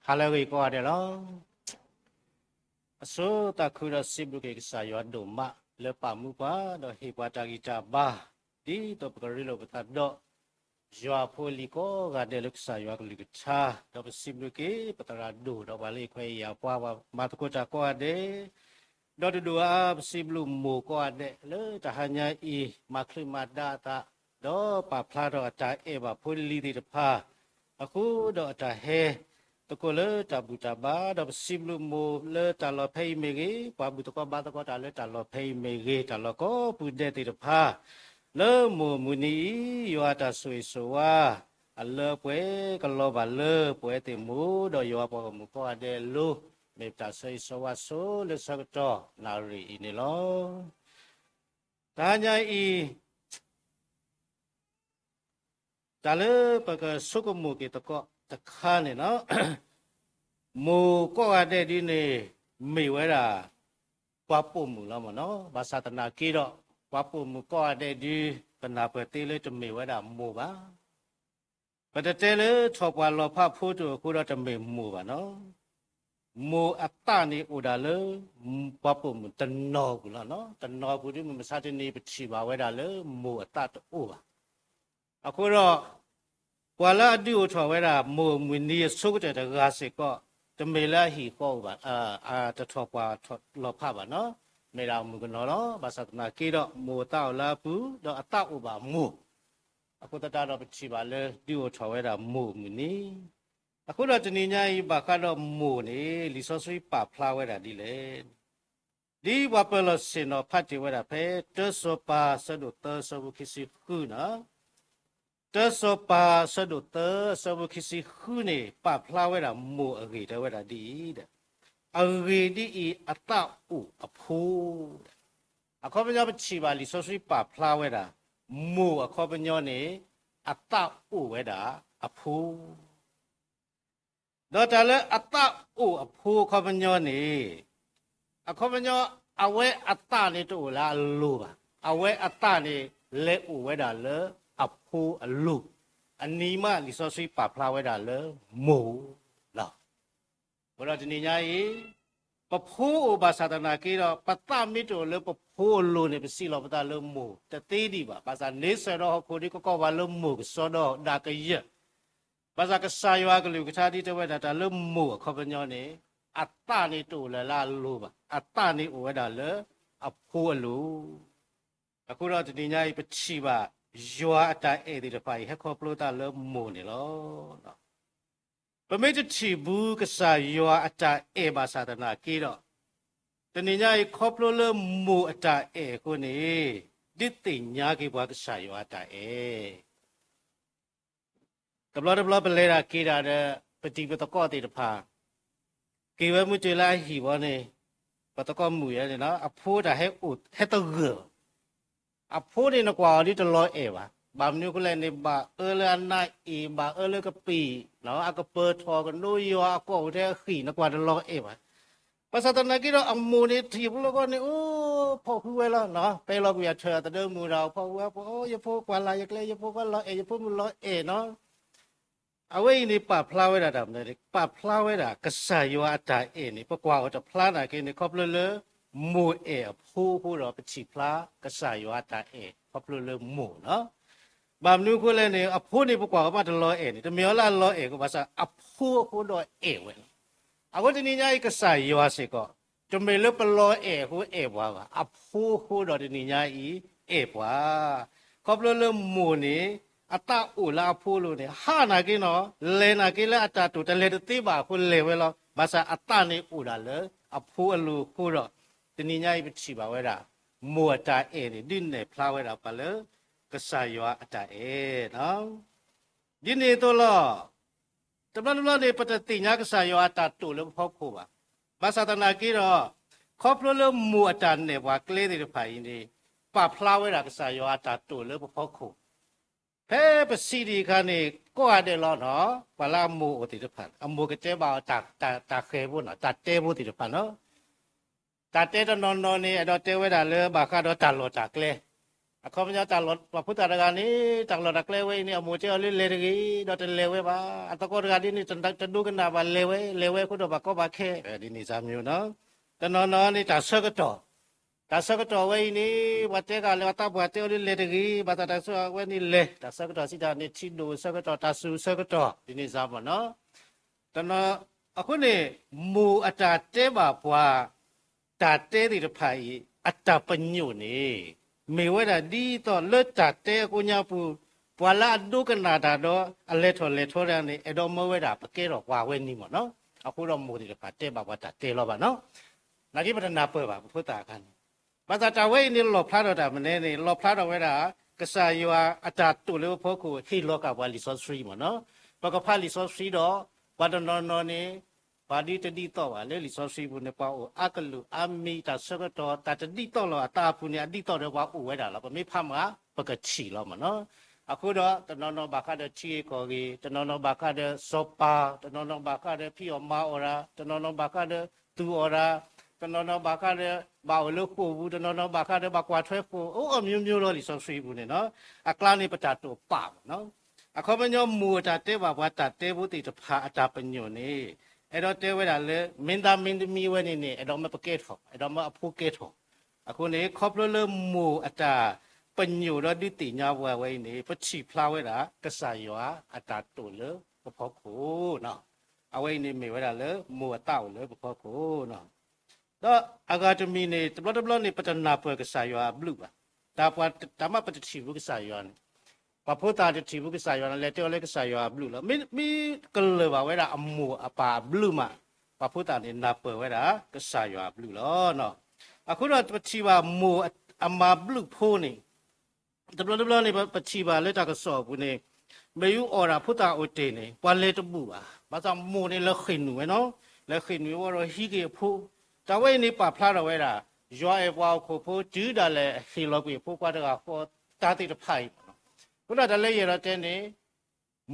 ဟါလၢအဂ့ၤကိးဂၤဒဲးလီၤ. အဆိသးခုဒီးစံးဘျုးက့ၤကစၢ်ယွၤဒိၣ်မး လၢပာ်မူပှၤ ဒီးဟ့ၣ်ပှၤတၢ်ဂံၢ်တၢ်ဘါ ဒ်သိးပကရ့လိာ်ပသးဒီး ယွၤအဖိအလံၤကိးဂၤဒဲးလၢကစၢ်ယွၤကလုၢ်ကထါ, ဒီးပစံးဘျုးက့ၤပသရၣ်ဒိၣ် ဒီးပှၤလၢအခွဲးယာ်ပှၤ ပှၤမၤသကိးတၢ်ကိးဂၤဒဲး, ဒီးတဒိၣ်အါ ပစံးဘျုးမိၢ်ကိးဂၤဒဲး လၢတဟါညါအံၤ မၤချုးမၤဒါအသး ဒီးပာ်ဖျါထီၣ်အတၢ်အဲၣ်ဘၣ်ဖိလံၤသ့ၣ်တဖၣ် အဃိဒီးအတၢ်ဟဲသကိးလၢတၢ်ဘူၣ်တၢ်ဘါ, ဒီးပစံးဘျုးမိၢ်လၢတၢ်လီၢ်ဖဲအံၤမ့ၢ်ဂ့ၤ, ပှၤဘူၣ်သကိးဘါသကိးတၢ်လၢတၢ်လီၢ်ဖဲအံၤမ့ၢ်ဂ့ၤ, တၢ်လီၢ်ကိးပူၤဒဲးသ့ၣ်တဖၣ်, လၢမိၢ်အမုၢ်နံၤအံၤ ယွၤအတၢ်ဆိၣ်ဂ့ၤဆိၣ်ဝါ အလၢပှဲၤကလီၤဘၣ်လၢပဝဲသ့ၣ်မိၢ် ဒီးယွၤပှၤဂီၢ်မုၢ်ကိးဂၤဒဲးအလိၤ, မ့ၢ်ပတၢ်ဆၢဂ့ၤဆၢဝါဆိလၢဆၢကတီၢ်နၣ်ရံၣ်အံၤန့ၣ်လီၤ. တဟါညါအံၤ တၢ်လၢပကဆိကမိၣ်က့ၤသကိးတခါန့ၣ်လီၤ. မိၢ်ကိးဂၤဒဲးဒ်န့ၣ် မ့ၢ်ဝဲဒၣ် ပှၤပိာ်မုၣ်လီၤမ့ၢ်နီၤ. ဘၣ်ဆၣ်သနာ်က့ဒီး ပှၤပိာ်မုၣ်ကိးဂၤဒဲးဒ် ပနၢ်ပၢၢ်သ့လၢတမ့ၢ်ဝဲဒၣ်မိၢ်ဘၣ်. ပတတဲလၢထီၣ်ပှၢ်လီၤဖးဖိတအိၣ်အဃိဒီးတမ့ၢ်မိၢ်ဘၣ်နီၤ. မိၢ်အသးန့ၣ်အိၣ်ဒၣ်လၢ ပှၤပိာ်မုၣ်တနီၤပူၤလီၤနီၤ. တနီၤပူၤဒ်မုၢ်မဆါတနံၤ ပထံၣ်ဘၣ်ဝဲဒၣ်လၢမိၢ်အသးတအိၣ်ဘၣ်. အဃိဒီး ပှၤလၢအဒုးအိၣ်ထီၣ်ဝဲဒၣ် မိၢ်အမုၢ်နံၤအဆိကတၢၢ်တဂၤစ့ၢ်ကီး တမ့ၢ်လၢအဟံၣ်ဃီအိၣ်ဘၣ်, အတထီၣ်ပှၢ်လီၤဖးဘၣ်နီၤ. မ့ၢ်ဒၣ်မုၣ်ကနီၤလီၤ. ဘၣ်ဆၣ်သနာ်က့ဒီး မိၢ်အသးအိၣ်လၢအပူၤ ဒီးအသးအိၣ်ဘၣ်မိၢ် အဃိသတးဒီးပထံၣ်ဘၣ်လၢဒုးအိၣ်ထီၣ်ဝဲဒၣ်မိၢ်အမုၢ်နံၤ. အဃိဒီးတနံၤညါအံၤ ဘၣ်ဃးဒီးမိၢ်န့ၣ် လံာ်စီဆှံပာ်ဖျါဝဲဒၣ်ဒ်လဲၣ်. ဒ်ပှၤပၢၤလီၢ်ဆ့ၣ်နီၤဖးတ့ၢ်ဝဲဒၣ်ဖဲ တၢစီၤပၤအဆၢဒိၣ်သၢအဆၢဖိခံဆံဃုနီၤ. တၢစီၤပၤအဆၢဒိၣ်သၢအဆၢဖိခံဆံဃုန့ၣ် ပာ်ဖျါဝဲဒၣ်မိၢ်အဂ့ၢ်တဲဝဲဒၣ်ဒ်အံၤ, အဂ့ၢ်ဒ်အံၤ, အသးအိၣ်အဖိ အခီပညီပထံၣ်ဘၣ်လံာ်စီဆှံပာ်ဖျါဝဲဒၣ် မိၢ်အခီပညီန့ၣ် အသးအိၣ်ဝဲဒၣ်အဖိ, ဒီးတၢ်လၢအသးအိၣ်အဖိအခီပညီန့ၣ် အခီပညီ အဝဲအသးန့ၣ်တအိၣ်လၢအလိၤဘၣ်. အဝဲအသးန့ၣ် လဲၤအိၣ်ဝဲဒၣ်လၢအဖိအလိၤ, အနံၤမးလံာ်စီဆှံပာ်ဖျါဝဲဒၣ်လၢမိၢ်လီၤ. အဃိဒီးတနံၤညါအံၤ ပဖိအိၣ်ဘၣ်ဆၣ်သနာ်က့ဒီး ပသးမ့ၢ်တအိၣ်လၢပဖိအလိၤန့ၣ် ပစံးလီၤပသးလၢမိၢ်တသ့ဒံးဘၣ်. ဘၣ်ဆၣ်န့ဆၢၣ်ဒီးဟီၣ်ခိၣ်ဒ်ကီၢ်ကီၢ်ဘၣ်လၢမိၢ်ကစီဒီဒၣ်ကယၢၢ်, ဘၣ်ဆၣ်ကစၢ်ယွၤအကလုၢ်ကထါဒ်တဲဝဲဒၣ်တၢ်လၢမိၢ်အခီပညီန့ၣ် အသးန့ၣ်တအိၣ်လၢၤလၢအလိၤဘၣ်. အသးန့ၣ်အိၣ်ဝဲဒၣ်လၢအဖိအလိၤ. အဃိဒီးတနံၤညါအံၤ ပထံၣ်ဘၣ်ယွၤအတၢ်အဲၣ်သ့ၣ်တဖၣ်အံၤ ဟဲခီဖျိသးလၢမိၢ်န့ၣ်လီၤ. ပမ့ၢ်တထံၣ်ဘူးကစၢ်ယွၤအတၢ်အဲၣ်ဘၣ်ဆၣ်သနာ်က့ဒီး, တနံၤညါအံၤခီဖျိလၢမိၢ်အတၢ်အဲၣ်အဃိန့ၣ် ဒုးသ့ၣ်ညါက့ၤပှၤကစၢ်ယွၤအတၢ်အဲၣ် တဘျီတဘျီပလဲၤတၢ်က့ၤတၢ်ဒီး ပတံၤပသကိးသ့ၣ်တဖၣ် က့ၤဝဲမုၢ်တ့ၢ်လၢအဟံၣ်ဝဲန့ၣ်, ပသကိးမုၣ်ယဲန့ၣ် အဖိတၢ်ဟဲအိၣ်ဟဲတဂၢၢ်ဘၣ်. အဖိန့ၣ်နကွၢ်အီၤဒ်တလီၤအဲၣ်ဘၣ်. ဘၣ်မနုၤအဃိလဲၣ်န့ၣ် ဘၣ်အၢလၢအနါအ့ၣ်, ဘၣ်အၢလၢကပံာ်, အကပၢၤထီၣ်ကနိယွၤအကိာ်အိၣ်ထဲအဃံၣ် နကွၢ်တလီၤအဲၣ်ဘၣ်. ဘၣ်ဆၣ်သနာ်က့ဒီးအမိၢ်န့ၣ်ထံၣ်ဖိလၢဂီၢ်န့ၣ် အိၣ်ဖီၣ်ဃုဝဲလီၤ. ပဲလီၤကွံာ်အထၢၣ်အသဒၢမုၢ်ဒီး ဖီၣ်ဃုဝဲ, ယဖိကွၢ်လၢ်ယကျဲ, ယဖိခွါလီၤအဲၣ်, ယဖိမုၣ်လီၤအဲၣ်နီၤ. အဝဲအံၤန့ၣ်ပာ်ဖျါဝဲဒၣ်တၢ်မနုၤလဲၣ်, ပာ်ဖျါဝဲဒၣ်ကစၢ်ယွၤအတၢ်အဲၣ်န့ၣ် ပကွၢ်အီၤတဖျါနာ်က့န့ၣ် ခီဖျိလၢမိၢ်အဲၣ်အဖိအဃိဒီး ပထံၣ်ဖျါကစၢ်ယွၤအတၢ်အဲၣ်ခီဖျိလၢမိၢ်နီၤ. ဘၣ်မနုၤအဃိလဲၣ်န့ၣ် အဖိန့ၣ်ပကွၢ်အီၤမးတလီၤအဲၣ်န့ၣ် တမ့ၢ်အီၤလၢအလီၤအဲၣ်အဃိ ဘၣ်ဆၣ်အဖိအဃိဒီးအဲၣ်ဝဲလီၤ. အဃိတနံၤညါအံၤ ကစၢ်ယွၤစ့ၢ်ကီး တမ့ၢ်လၢပလီၤအဲၣ်အဃိအဲၣ်ပှၤဘၣ်, အဖိအဃိဒီးတနံၤညါအံၤအဲၣ်ပှၤ. ခီဖျိလၢမိၢ်န့ၣ် အသးအိၣ်လၢအဖိအလိၤန့ၣ် ဟးနာ်က့နီၤ, လဲၤနာ်က့လၢအတၢ်တိာ်တလဲၤတသ့ဘၣ်အဃိလဲၤဝဲလီၤ. ဘၣ်ဆၣ်အသးန့ၣ်အိၣ်ဒၣ်လၢအဖိအလိၤအဃိဒီး တနံၤညါအံၤပထံၣ်ဘၣ်ဝဲဒၣ် မိၢ်အတၢ်အဲၣ်န့ၣ် ဒုးနဲၣ်ဖျါဝဲဒၣ်ပှၤလၢ ကစၢ်ယွၤအတၢ်အဲၣ်နီၤ. ဒ်န့ၣ်အသိးလီၤ. တဘျီတဘျီန့ၣ် ပတသ့ၣ်ညါကစၢ်ယွၤအတၢ်တိာ်လၢပဖီခိၣ်ဘၣ်. ဘၣ်ဆၣ်သနာ်က့ဒီး ခီဖျိလၢမိၢ်အတၢ်နဲၣ်ပှၤကျဲသ့ၣ်တဖၣ်အံၤန့ၣ် ပာ်ဖျါဝဲဒၣ်ကစၢ်ယွၤအတၢ်တိာ်လၢပဖီခိၣ်. ဖဲပစံးဒံးအခါန့ၣ် ကိးဂၤဒဲးလီၤနီၤ, ပှၤလၢအမိၢ်အိၣ်သ့ၣ်တဖၣ် အမိၢ်ကတဲဘၣ်အီၤ တၢ်ဃဲၤဖိနီၤ, တၢ်တဲဖိသ့ၣ်တဖၣ်နီၤ. တၢ်တဲတနီၤနီၤန့ၣ် အဲၣ်ဒိးတဲဝဲဒၣ်လၢဘၣ်ဃးဒီးတၢ်လီၢ်တၢ်ကျဲ အခီပညီတၢ်လီၢ် ပှၤဖိသၣ်တဂၤန့ၣ် တၢ်လီၢ်တၢ်ကျဲဝဲအံၤန့ၣ် အမိၢ်တဲအီၤလၢလဲၤတဂ့ၤ ဒီးတလဲၤဝဲဘၣ်. အသကိးတဂၤဒ်န့ၣ် တဒိကနၣ်ဘၣ် လဲၤဝဲ လဲၤဝဲအဃိဒီးဘၣ်ကီဘၣ်ခဲ ဒ်န့ၣ်စၢ်မံၤနီၤ. တနီၤနီၤန့ၣ် တၢ်ဆၢကတီၢ် တၢ်ဆၢကတီၢ်ဝဲအံၤန့ၣ် ပှၤတဲဂၤလဲၤ အသးပှၢ်တဲအီၤလၢလဲၤတဂ့ၤ ဘၣ်ဆၣ်တၢ်ဆၢကတီၢ်ဝဲန့ၣ်လဲၤ တၢ်ဆၢကတီၢ်စံးတၢ်န့ၣ် ထံဒိၣ်ဆၢကတီၢ် တၢ်စူၤဆၢကတီၢ် ဒ်န့ၣ်စၢ်မံၤနီၤ. တနီၤ အဃိန့ၣ် မိၢ်အတၢ်တဲဘၣ်ပှၤ တၢ်တဲသ့ၣ်တဖၣ်အံၤ အတၢ်ပညိၣ်န့ၣ် မ့ၢ်ဝဲဒၣ်ဒ်သိးလၢတၢ်တဲအကိးညါပူၤ ပှၤလၢအဒိကနၣ်တၢ်ဒီး အလဲၤထီၣ်လဲၤထီတၢ်န့ၣ် အဲၣ်ဒိးမၢဝဲဒၣ်ပကဲထီၣ်ပှၤဝဲန့ၣ်မ့ၢ်နီၤ. အဃိဒီးမိၢ်သ့ၣ်တဖၣ်တဲဘၣ်ပှၤတၢ်တဲလီၤဘၣ်နီၤ. နာ်က့ပတနၢ်ပၢၢ်ဘၣ် ပဖိသၣ်အခါန့ၣ် ဘၣ်ဆၣ်တၢ်ဝဲအံၤန့ၣ် လီၣ်ဖျါထီၣ်တၢ်မနုၤန့ၣ် လီၣ်ဖျါထီၣ်ဝဲဒၣ် ကစၢ်ယွၤအတၢ်တိာ်လၢပဖီခိၣ် ဟ့ၣ်လီၤကၣ်ပှၤလံာ်စီဆှံမ့ၢ်နီၤ. ပကဖးလံာ်စီဆှံဒီး ပှၤတနီၤနီၤန့ၣ် ပှၤဒ်တဒ်သိးဘၣ် လၢလံာ်စီဆှံပူၤန့ၣ် ပှၤအိၣ်အါကလုာ်အါမံၤ တၢ်ဆၢကတီၢ် တၢ်တဒ်သိးလီၤအသးအပူၤန့ၣ် အဒ်သိးဒီးပှၤအိၣ်ဝဲဒၣ်လီၤ. ပမ့ၢ်ဖးမး ပကထံၣ်လီၤမ့ၢ်နီၤ. အဃိဒီး တနီၤနီၤဘၣ်ဃးဒီးထံဂ့ၢ်ကီၢ်ဂ့ၢ်, တနီၤနီၤဘၣ်ဃးဒီးစီၤပၤ, တနီၤနီၤဘၣ်ဃးဒီးဖံးအီၣ်မၤအီၣ်တၢ်, တနီၤနီၤဘၣ်ဃးဒီးသူၣ်အီၣ်တၢ်, တနီၤနီၤဘၣ်ဃးဒီး ဘၣ်အိၣ်လၢဃိာ်ပူၤ, တနီၤနီၤဘၣ်ဃးဒီးဘၣ်ကွၢ်ထွဲဃိာ်, အိၣ်အီၤမျိုးမျိုးလီၤ လံာ်စီဆှံပူၤန့ၣ်နီၤ. အကျါန့ၣ်ပတၢ်တိာ်ပာ်မ့ၢ်နီၤ. အခီပညီမိၢ်အတၢ်တဲဘၣ်ပှၤတၢ်တဲဖိသ့ၣ်တဖၣ်အတၢ်ပညိၣ်န့ၣ် အဲၣ်ဒိးတဲဝဲဒၣ်လၢ မင်းသားမင်းသမီး အဝဲန့ၣ်န့ၣ် အဲၣ်ဒိးမၢပကဲထီၣ်, အဲၣ်ဒိးမၢအဖိကဲထီၣ်. အဃိန့ၣ် ခီဖျိလၢမိၢ်အတၢ်ပညိၣ်ဒီးဒုးသ့ၣ်ညါပှၤဝဲအံၤန့ၣ် ပထံၣ်ဖျါဝဲဒၣ် ကစၢ်ယွၤအတၢ်တိာ်လၢပဖီခိၣ်နီၤ. အဝဲအံၤန့ၣ်မ့ၢ်ဝဲဒၣ်လၢ မိၢ်အသးအိၣ်လၢပဖီခိၣ်နီၤ. ဒီးအဂၤတမံၤန့ၣ် တဘျီတဘျီန့ၣ် ပတနၢ်ပၢၢ်ကစၢ်ယွၤအဘျုးဘၣ်. တၢ်ပှၤ တၢ်မ့ၢ်ပတထံၣ်ဘူးကစၢ်ယွၤန့ၣ် ပှၤဖိသၣ်တထံၣ်ဘူးကစၢ်ယွၤန့ၣ် လဲၤတဲအီၤလၢကစၢ်ယွၤအဘျုးလီၤ. မ့ၢ် မ့ၢ်ကလၢာ်ဘၣ်ဝဲဒၣ်အမိၢ်အပၢ်အဘျုးမး ပှၤဖိသၣ်န့ၣ် နၢ်ပၢၢ်ဝဲဒၣ်ကစၢ်ယွၤအဘျုးလီၤ. အဃိဒီးပထံၣ်ဘၣ်မိၢ်အမၤဘျုးဖိန့ၣ် တဘျီတဘျီန့ၣ် ပထံၣ်ဘၣ်လၢတၢ်ကစီၣ်အပူၤန့ၣ် မ့ၢ်အီၣ်ဒၣ်ဖိသၣ်အိၣ်တ့ၢ်န့ၣ် ပှၤလဲၤတဘူၣ်ဘၣ်. ဘၣ်ဆၣ်မိၢ်န့ၣ်လဲၤဃ့ၢ်နုာ်ဝဲနီၤ, လဲၤဃ့ၢ်နုာ်ဝဲဒီးဟံးက့ၤအဖိ. တၢ်ဝဲအံၤန့ၣ်ပာ်ဖျါထီၣ်ဝဲဒၣ် ယွၤအဲၣ်ပှၤဟီၣ်ခိၣ်ဖိ တုၤဒၣ်လဲာ်ဟ့ၣ်လီၤကွံာ်အဖိခွါတဂၤဃီ တၢ်သ့ၣ်တဖၣ်အံၤမ့ၢ်နီၤ. အဃိဒီးတၢ်လၢယအဲၣ်ဒိးတဲန့ၣ်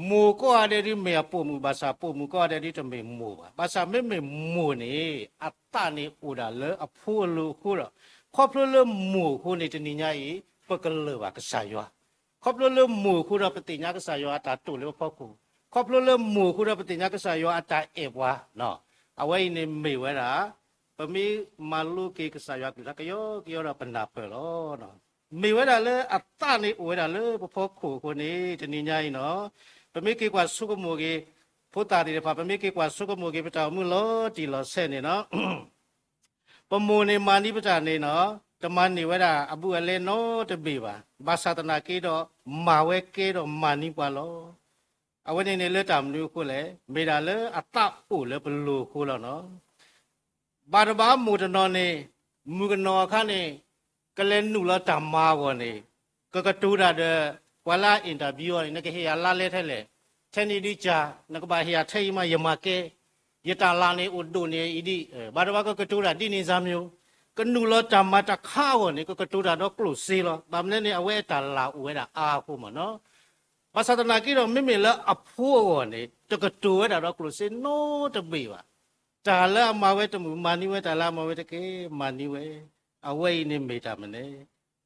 မိၢ်ကိးဂၤဒဲးဒုးမ့ၢ်အပိာ်မုၣ်ဘၣ်ဆၣ် ပိာ်မုၣ်ကိးဂၤဒဲးဒုးတမ့ၢ်မိၢ်ဘၣ်. ဘၣ်ဆၣ်မ့မ့ၢ်မိၢ်န့ၣ် အသးန့ၣ်အိၣ်ဒၣ်လၢအဖိအလိၤအဃိဒီး ခီဖျိလၢမိၢ်အဃိန့ၣ် တနံၤညါအံၤ ပကလၢာ်ဘၣ်ကစၢ်ယွၤ. ခီဖျိလၢမိၢ်အဃိဒီးပသ့ၣ်ညါကစၢ်ယွၤအတၢ်တိာ်လၢပဖီခိၣ်, ခီဖျိလၢမိၢ်အဃိဒီးပသ့ၣ်ညါကစၢ်ယွၤအတၢ်အဲၣ်ပှၤ, အဝဲအံၤန့ၣ်မ့ၢ်ဝဲဒၣ် ပမ့ၢ်မၤလိက့ၤကစၢ်ယွၤကလုၢ်ကထါကယီကယီဒီးပနၢ်ပၢၢ်လီၤ. မ့ၢ်ဝဲဒၣ်လၢအသးန့ၣ်အိၣ်ဝဲဒၣ်လၢပဖီခိၣ်အဃိန့ၣ် တနံၤညါအံၤနီၤ ပမ့ၢ်က့ၤကွၢ်ဆိကမိၣ်က့ၤ ဖိသၣ်သ့ၣ်တဖၣ် ပမ့ၢ်က့ၤကွၢ်ဆိကမိၣ်က့ၤ ပတၢ်အိၣ်မူလီၤတံၢ်လီၤဆဲးန့ၣ်နီၤ ပမိၢ်န့ၣ်မၤန့ၢ်ပတၢ်န့ၣ်နီၤ တမၤန့ၢ်ဝဲဒၣ်အဘူးအလဲနီတဘ့ၣ်ဘၣ်. ဘၣ်ဆၣ်သနာ်က့ဒီး မၤဝဲကဲဒီးမၤန့ၢ်ပှၤလီၤ. အဝဲန့ၣ်န့ၣ်လၢတၢ်မနုၤအဃိလဲၣ်, မ့ၢ်ဒၣ်လၢအသးအိၣ်လၢပလိၤအဃိလီၤနီၤ. ဘၣ်တဘၣ်မိၢ်တနီၤန့ၣ် မုၣ်ကနီၤအခါန့ၣ် ကလဲၤနုာ်လီၤတၢ်မၤအဂီၢ်န့ၣ် ကကတိၤတၢ်ဒီး ပှၤလၢအ interview အီၤန့ၣ် နကဟ့ၣ်ယၤလါလဲထဲလဲၣ်, ထဲန့ၣ်ဒ်ကၢ် နကဘၣ်ဟ့ၣ်ယၤထဲအံၤမး ယမၤကဲ, ယတၢ်လၢ်န့ၣ်အိၣ်ဒိၣ်န့ၢ်အံၤဒ်, ဘၣ်တဘၣ်ကကတိၤတၢ်ဒ်န့ၣ်စၢ်မံၤ, ကနုာ်လီၤတၢ်မၤတခါအဂီၢ်န့ၣ် ကကတိၤတၢ်ဒီးကျိၣ်စ့လီၤ. ဘၣ်မနုၤန့ၣ် အဝဲအတၢ်လၢ်အိၣ်ဝဲဒၣ်အါအဃိမ့ၢ်နီၤ. ဘၣ်ဆၣ်သနာ်က့ဒီး မ့မ့ၢ်လၢအဖိအဂီၢ်န့ၣ် တကတိၤဝဲဒၣ်ဒီးကျိၣ်စ့နီတဘ့ၣ်ဘၣ်. တၢ်လၢအမၤဝဲတမုာ် မၤန့ၢ်ဝဲ, တၢ်လၢအမၤဝဲတကဲ မၤန့ၢ်ဝဲ. အဝဲအံၤန့ၣ်မ့ၢ်တၢ်မနုၤ,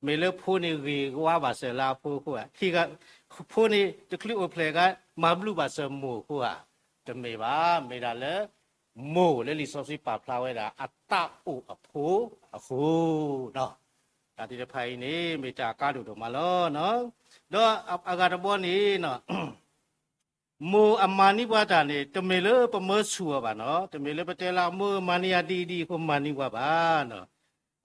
မ့ၢ်လၢဖိန့ၣ်ဂ့ၤဝါဘၣ်စၢၤလၢအဖိအဃိဧါ, ဟံးဂၤ ဖိန့ၣ်တချုးအိၣ်ဖျဲၣ်ဂၤ မၤဘျုးဘၣ်စၢၤမိၢ်အဃိဧါ, တမ့ၢ်ဘၣ်. မ့ၢ်ဒၣ်လၢ မိၢ်လၢလံာ်စီဆှံပာ်ဖျါဝဲဒၣ် အသးအိၣ်အဖိအဃိ တၢ်သ့ၣ်တဖၣ်အံၤန့ၣ် မ့ၢ်တၢ်အကါဒိၣ်ဒိၣ်မးလီၤ. ဒီးအဂၤတဘီန့ၣ် မိၢ်အမၤန့ၢ်ပှၤတၢ်န့ၣ် တမ့ၢ်လၢပမၢဆူၣ်အီၤဘၣ်နီၤ, တမ့ၢ်လၢပတဲလၢအမၢမၤန့ၢ်ယၤဒ်အံၤဒ်အံၤအဃိမၤန့ၢ်ပှၤဘၣ်.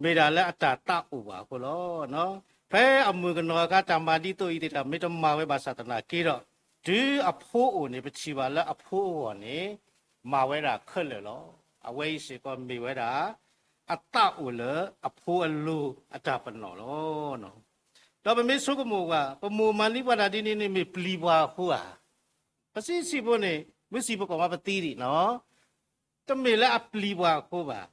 မ့ၢ်ဒၣ်လၢအတၢ်သးအိၣ်ပှၤအဃိလီၤ. ဖဲအမုၣ်ကနီၤအခါ တၢ်မၤဒ်သိးအံၤသ့ၣ်တဖၣ် မ့ၢ်တမၤဝဲဘၣ်ဆၣ်သနာ်က့ဒီး တုၤအဖိအိၣ်န့ၣ် ပထံၣ်ဘၣ်လၢအဖိအဂီၢ်န့ၣ် မၤဝဲဒၣ်ခဲလၢာ်လီၤ. အဝဲအံၤစ့ၢ်ကီးမ့ၢ်ဝဲဒၣ် အသးအိၣ်လၢအဖိအလိၤအတၢ်ပနီၣ်လီၤ. ဒီးပမ့ၢ်ဆိကမိၣ်ကွၢ် ပမိၢ်မၤန့ၢ်ပှၤတၢ်ဒ်န့ၣ်န့ၣ် မ့ၢ်ပျံၤပှၤအဃိဧါ. ပစံးဆံးဖိန့ၣ် မုၢ်စံးပကီၢ်မးပသံဒံးနီၤ, တမ့ၢ်လၢအပျံၤပှၤအဃိဘၣ်.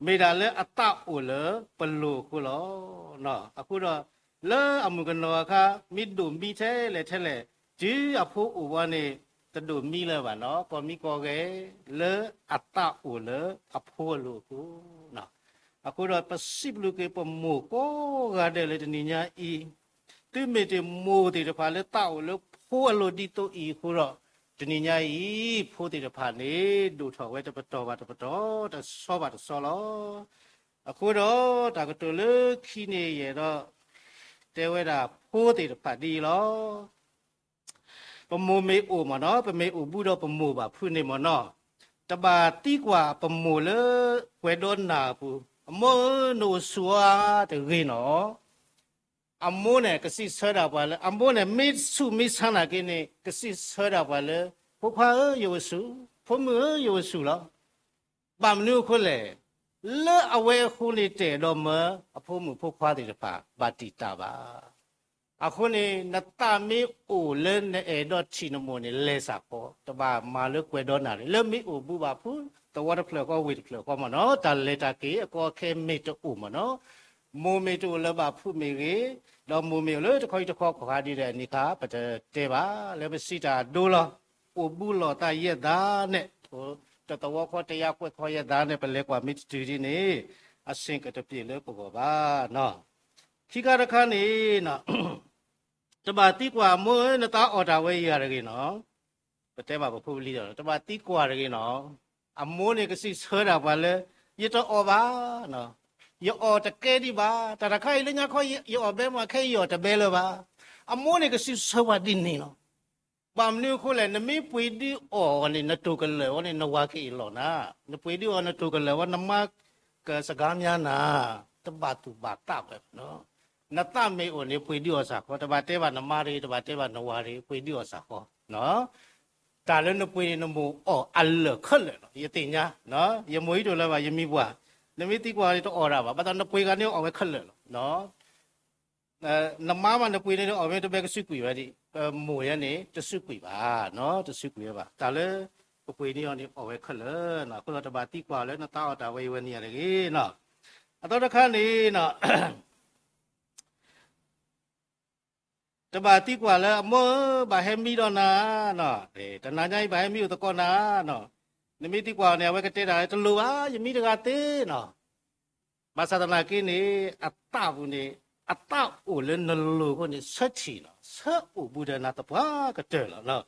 မ့ၢ်ဒၣ်လၢအသးအိၣ်လၢပလိၤအဃိလီၤ. အဃိဒီး လၢအမုၣ်ကနီၤအခါ မ့ၢ်ဒိၣ်မံထဲလဲၣ်ထဲလဲၣ် တုၤအဖိအိၣ်ဝဲန့ၣ် တဒိၣ်မံလၢၤဘၣ်နီၤ, ကီၢ်မံကီၢ်ဂဲၤ လၢအသးအိၣ်လၢအဖိအလိၤအဃိ အဃိဒီးပစံးဘျုးက့ၤပမိၢ်ကိးဂၤဒဲးလၢတနံၤညါအံၤ တုၤမ့ၢ်တ့ၢ်မိၢ်သ့ၣ်တဖၣ်လၢသးအိၣ်လၢဖိအလိၤဒ်သိးအံၤအဃိဒီး, တနံၤညါအံၤ ဖိသ့ၣ်တဖၣ်န့ၣ် ဒိၣ်ထီၣ်ဝဲတပတီၢ်ဘၣ်တပတီၢ် တဆီဘၣ်တဆီလီၤ. အဃိဒီးတၢ်ကတိၤလၢခံန့ၣ်ယအဲၣ်ဒိး တဲဝဲဒၣ်ဖိသ့ၣ်တဖၣ်ဒ်အံၤလီၤ. ပမိၢ်မ့ၢ်အိၣ်မ့ၢ်နီၤ, ပမ့ၢ်အိၣ်ဘူးဒီးပမိၢ်ဘၣ်ဖုးန့ၣ်မ့ၢ်နီၤ, တဘၣ်သံကွၢ်ပမိၢ်လၢကွဲးဒီးနၢ်အပူၤ, အမိၢ်ဧၢ နအိၣ်ဆူၣ်ဧါတဂ့ၤနီၤ. အမိၢ်န့ၣ် ကစံးဆၢဒၣ်ပှၤလၢ အမိၢ်န့ၣ် မ့ၢ်ဆူၣ်မ့ၢ်ဆါနာ်က့န့ၣ် ကစံးဆၢဒၣ်ပှၤလၢ ဖိခွါဧၢ ယအိၣ်ဆူၣ်, ဖိမုၣ်ဧၢ ယအိၣ်ဆူၣ်လီၤ. ဘၣ်မနုၤအဃိလဲၣ်, လၢအဝဲအဃိန့ၣ် တအဲၣ်ဒိးမၢအဖိမုၣ်ဖိခွါသ့ၣ်တဖၣ် ဘၣ်တံာ်တာ်ဘၣ်. အဃိန့ၣ် နသးမ့ၢ်အိၣ်လၢနအဲၣ်ဒိးထံၣ်နမိၢ်န့ၣ် လဲၤစ့ၢ်ကီး, တဘၣ်မၤလၢကွဲးဒီးနၢ်ရံၣ်, လၢမ့ၢ်အိၣ်ဘူးဘၣ်ဖုး သဝီတဖျၢၣ်ဃီ ဝ့ၢ်တဖျၢၣ်ဃီမ့ၢ်နီၤ, တၢ်လဲၤတၢ်က့ၤအကီအခဲမ့ၢ်တအိၣ်မ့ၢ်နီၤ, မိၢ်မ့ၢ်တအိၣ်လၢၤဘၣ်ဖုးမ့ၢ်ဂ့ၤ, ဒီးမိၢ်မ့ၢ်အိၣ်လၢတခီအံၤတခီ ကီၢ်ခါဒ်လဲၣ်န့ၣ်ခါ ပတတဲဘၣ်, လၢပစံးတၢ်အဒိလီၤ. အိၣ်ဘူးလိာ်သးယဲၢ်သးန့ၣ်, တသဝီဃီတယါကွဲးခီယဲၢ်သးန့ၣ် ပလဲၤကွၢ်မ့ၢ်တတုၤဒ်န့ၣ် အဆ့ၣ်ကတပျ့ၤလၢပဂီၢ်ဘၣ်နီၤ. ခံခါတခါန့ၣ် တဘၣ်သံကွၢ်အမိၢ်ဧၢ နသးအီၣ်တၢ်ဝဲယၤတဂ့ၤနီၤ. ပတဲဘၣ်ပဖိပလံၤအီၤ တဘၣ်သံကွၢ်တဂ့ၤနီၤ. အမိၢ်န့ၣ်ကစံးဆၢဒၣ်ပှၤလၢ ယတအီၣ်ဘၣ်, ယအီၣ်တကဲဒံးဘၣ်, တၢ်တခါအံၤလၢညါခီ ယအီၣ်ဘဲမး ခဲအံၤယအီၣ်တဘဲလၢၤဘၣ်. အမိၢ်န့ၣ်ကစံးဆၢပှၤဒ်န့ၣ်လီၤ. ဘၣ်မနုၤအဃိလဲၣ်, နမ့ၢ်ပှ့ၤဒုးအီၣ်အီၤန့ၣ် နတိၢ်ကလၢာ်ဝဲန့ၣ် နဝၤကအ့ၣ်လိာ်နၤ, နပှ့ၤဒုးအီၣ်နတိၢ်ကလၢာ်ဝဲ နမါကစကားများနၤ, တဘၣ်သူၣ်ဘၣ်သးဝဲနီၤ. နသးမ့ၢ်အိၣ်န့ၣ် ပှ့ၤဒုးအီၣ်စ့ၢ်ကီး, တဘၣ်တဲဘၣ်နမါတဂ့ၤ, တဘၣ်တဲဘၣ်နဝၤတဂ့ၤ, ပှ့ၤဒုးအီၣ်စ့ၢ်ကီးနီၤ. တၢ်လၢနပှ့ၤန့ၣ် နမိၢ်အီၣ်အလၢာ်ခဲလၢာ်လီၤ. ယသ့ၣ်ညါ, ယမိၢ်အံၤတအိၣ်လၢၤဘၣ်, ယမံၤပှၢ်, နမ့ၢ်သံကွၢ်န့ၣ် တအီၣ်ဒၣ်ဘၣ်, ဘၣ်ဆၣ်နပှ့ၤဂၤန့ၣ်အီၣ်ဝဲခဲလၢာ်လီၤ. နမါမးနပှ့ၤန့ၣ် အီၣ်ဝဲတဘဲကစူးကွံာ်ဝဲဒၣ်, ပမိၢ်ယဲန့ၣ် တစူးကွံာ်ဘၣ်နီၤ, တစူးကွံာ်ဝဲဘၣ်. တၢ်လၢပပှ့ၤန့ၢ်အီၤန့ၣ် အီၣ်ဝဲခဲလၢာ်နီၤ, အဃိဒီးတဘၣ်သံကွၢ်လၢနသးအီၣ်တၢ်ဝဲအံၤဝဲန့ၣ်တဂ့ၤနီၤ. အသီတခါန့ၣ်နီၤ တဘၣ်သံကွၢ်လၢအမိၢ်ဧၢ ဘၣ်ဟဲမံဒီးနၤနီၤ, တနၤညါအံၤဘၣ်ဟဲမံအိၣ်သကိးနၤနီၤ. နမ့ၢ်သံကွၢ်အီၤန့ၣ် အဝဲကတဲဒၣ်လၢ တလိၣ်ဘၣ်, ယမံတဂၤသ့နီၤ. ဘၣ်ဆၣ်သနာ်က့န့ၣ် အသးပူၤန့ၣ် အသးအိၣ်လၢနလိၤအဃိန့ၣ် ဆၢထံၣ်လီၤ, ဆၢအိၣ်ဘူးဒီးနၤသပှၢ်ကတၢၢ်လီၤ.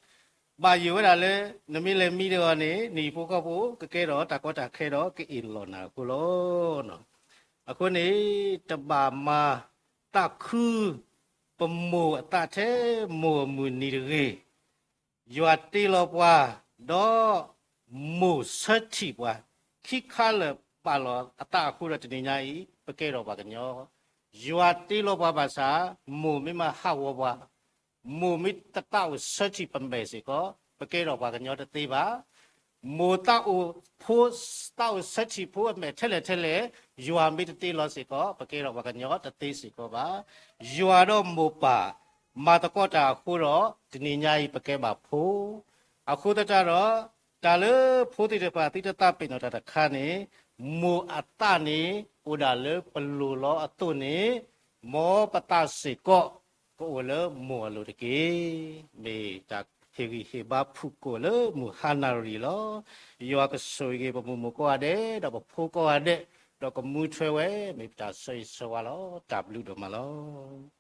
ဘၣ်ယိၣ်ဝဲဒၣ်လၢ နမ့ၢ်လဲၤမံတဂၤန့ၣ် နဟံၣ်ဖိဃီဖိ ကကဲထီၣ်တၢ်ကီတၢ်ခဲဒီး ကအ့ၣ်လိာ်နၤအဃိလီၤ. အဃိန့ၣ် တဘၣ်မၤသးခု ပမိၢ်အသးထဲမိၢ်အမုၢ်နံၤတဂ့ၤ. ယွၤတ့လီၤပှၤ ဒီးမိၢ်ဆၢထံၣ်ပှၤ, ခံခါလၢာ်ပာ်လီၤအသးအဃိဒီး တနံၤညါအံၤ ပကဲထီၣ်ပှၤကညီ. ယွၤတ့လီၤပှၤဘၣ်ဆၣ် မိၢ်မ့ၢ်မၤဟးဂီၤပှၤ, မိၢ်မ့ၢ်တသးအိၣ်ဆၢထံၣ်ပမဲာ်စ့ၢ်ကီး ပကဲထီၣ်ပှၤကညီတသ့ဘၣ်. မိၢ်သးအိၣ်ဖိ, သးအိၣ်ဆၢထံၣ်ဖိအမဲာ်ထဲလဲၣ်ထဲလဲၣ်, ယွၤမ့ၢ်တတ့လီၤစ့ၢ်ကီး ပကဲထီၣ်ပှၤကညီတသ့စ့ၢ်ကီးဘၣ်. ယွၤဒီးမိၢ်ပၢ် မၤသကိးတၢ်အဃိဒီး တနံၤညါအံၤပကဲဘၣ်ဖိ. အဃိသတးဒီး တၢ်လၢဖိသ့ၣ်တဖၣ်သုတသးပ့ၤနီၣ်တၢ်တခါန့ၣ်, မိၢ်အသးန့ၣ် အိၣ်ဒၣ်လၢပလိၤလီၤအသိးန့ၣ်, မ်ပသးစ့ၢ်ကီး ကအိၣ်လၢမိၢ်အလိၤတက့ၢ်. မ့ၢ်တၢ်ဟ့ၣ်ဂံၢ်ဟ့ၣ်ဘါဖုၣ်ကိာ်လၢမုၢ်ဟါနၣ်ရံၣ်လီၤ. ယွၤကဆိၣ်ဂ့ၤပမိၢ်မိၢ်ကိးဂၤဒဲး ဒီးပဖိကိးဂၤဒဲး, ဒီးကမူထွဲဝဲ မ့ၢ်ပတၢ်ဆၢဂ့ၤဆၢဝါလီၤ. တၢ်ဘျုးဒိၣ်မးလီၤ.